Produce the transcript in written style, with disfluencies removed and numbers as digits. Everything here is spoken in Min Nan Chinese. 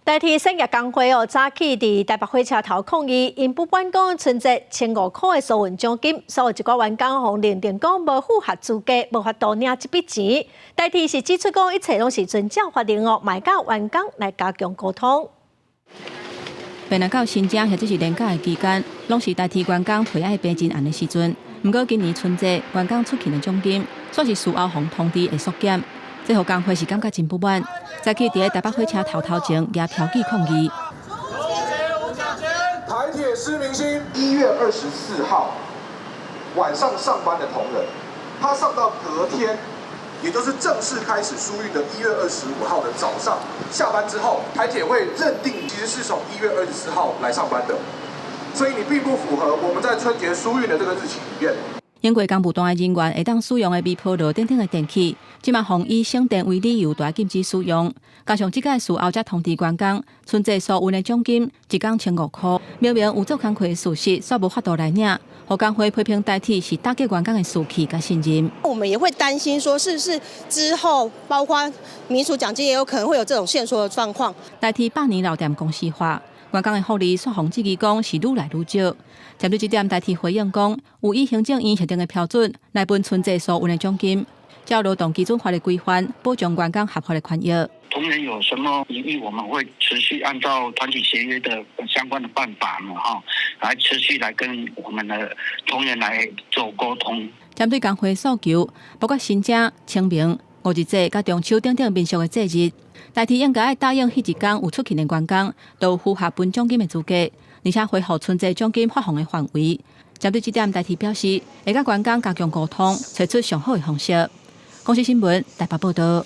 台鐵產業工會哦，早起佇台北火車頭抗議，𪜶不滿講春節1500塊的疏運獎金，所有一寡員工予認定講無符合資格，無法度領這筆錢。台鐵是指出講一切攏是遵照法令哦，嘛會佮員工來加強溝通。本來到新正或者是連假的期間，攏是台鐵員工提愛平真紅的時陣。毋過今年春節員工出勤的獎金，煞是事後予通知會縮減，這予工會是感覺真不滿。早起佇台北火車頭頭前舉標語抗議。台鐵失民心。1月24號晚上上班的同仁，他上到隔天，也就是正式開始疏運的1月25號的早上下班之後，台鐵會認定其實是從1月24號來上班的，所以你並不符合我們在春節疏運的這個日期裡面。英國工務單的人員會當使用的微波爐等等的電器，這馬予以省電為理由，著禁止使用。加上這屆事後才通知員工，春節疏運的獎金一工1500塊，明明有做工課的事實，煞無法度來領。予工會批評台鐵是打擊員工的士氣佮信任。我們也會擔心，說是不是之後包括民俗獎金也有可能會有這種限縮的狀況。台鐵百年老店公司化，員工的福利煞予質疑講是愈來愈少。針對這點，台鐵回應講，有以行政院核定的標準來分春節疏運的獎金，照勞動基準法的規範，保障員工合法的權益。同仁有什麼疑義，我們會持續按照團體協約的相關的辦法呢，哈，來持續來跟我們的同仁來做溝通。針對工會訴求，包括新正、清明、五日節佮中秋等等民俗的節日，台鐵應該愛答應彼一工有出勤的員工，都符合分獎金的資格，而且恢復春節獎金發放的範圍。針對這點，台鐵表示會佮員工加強溝通，揣出上好的方式。公視新聞台北報導。